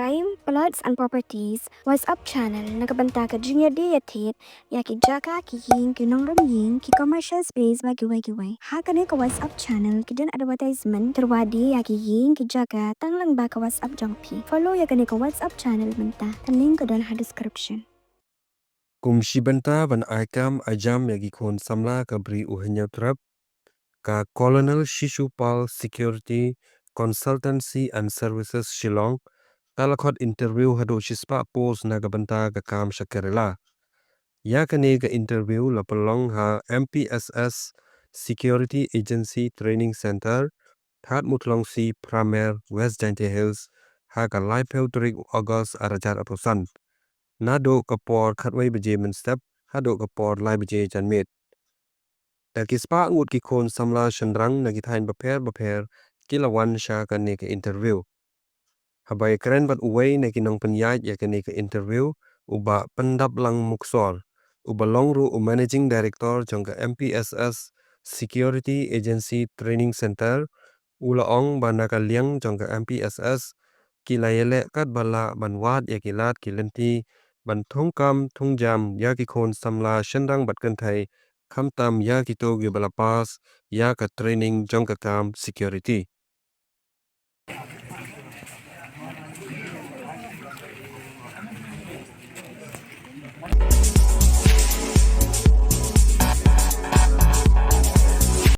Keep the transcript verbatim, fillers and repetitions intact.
Time, plots and properties, WhatsApp channel na ka bynta ka jingïadie ïathied ïa ki jaka, ki ïing, ki nongrim ïing, ki commercial space bad kiwei kiwei. Ha kane ka WhatsApp channel ki don advertisement, kyrwa die ïa ki ïing, ki jaka tang lyngba ka WhatsApp jong phi. Follow ïa kane ka WhatsApp channel mynta. Ka link ka don ha description. Kum shi bynta ban ai kam ai jam ïa ki khun samla ka Bri U Hynñiewtrep, ka Colonel Shishupal Security Consultancy and Services Shillong ka la khot interview haduh shispah post na ka bynta ka kam sha Kerala. Ïa kane ka interview la pynlong ha M P S S Security Agency Training Centre, Thadmuthlong C, Pramer, West Jaintia Hills, ha ka laiphew tarik u August arhajar arphew san. Naduh ka por khatwei baje mynstep haduh ka por lai baje janmiet. Da ki spah ngut ki khun samla shynrang na ki thaiñ bapher bapher ki la wan sha kane ka interview. Haba ïakren bad uwei na ki nongpynïaid ïa kane ka interview, u Bah Pyndaplang Muksor, uba long ruh u Managing Director jong ka M P S S Security Agency Training Centre, u la ong ba na ka liang jong ka M P S S ki la ïaleh katba lah ban wad ïa ki lad ki lynti ban thung kam thung jam ïa ki khun samla shynrang bad kynthei, khamtam ïa kito kiba la pass ïa ka training jong ka kam security.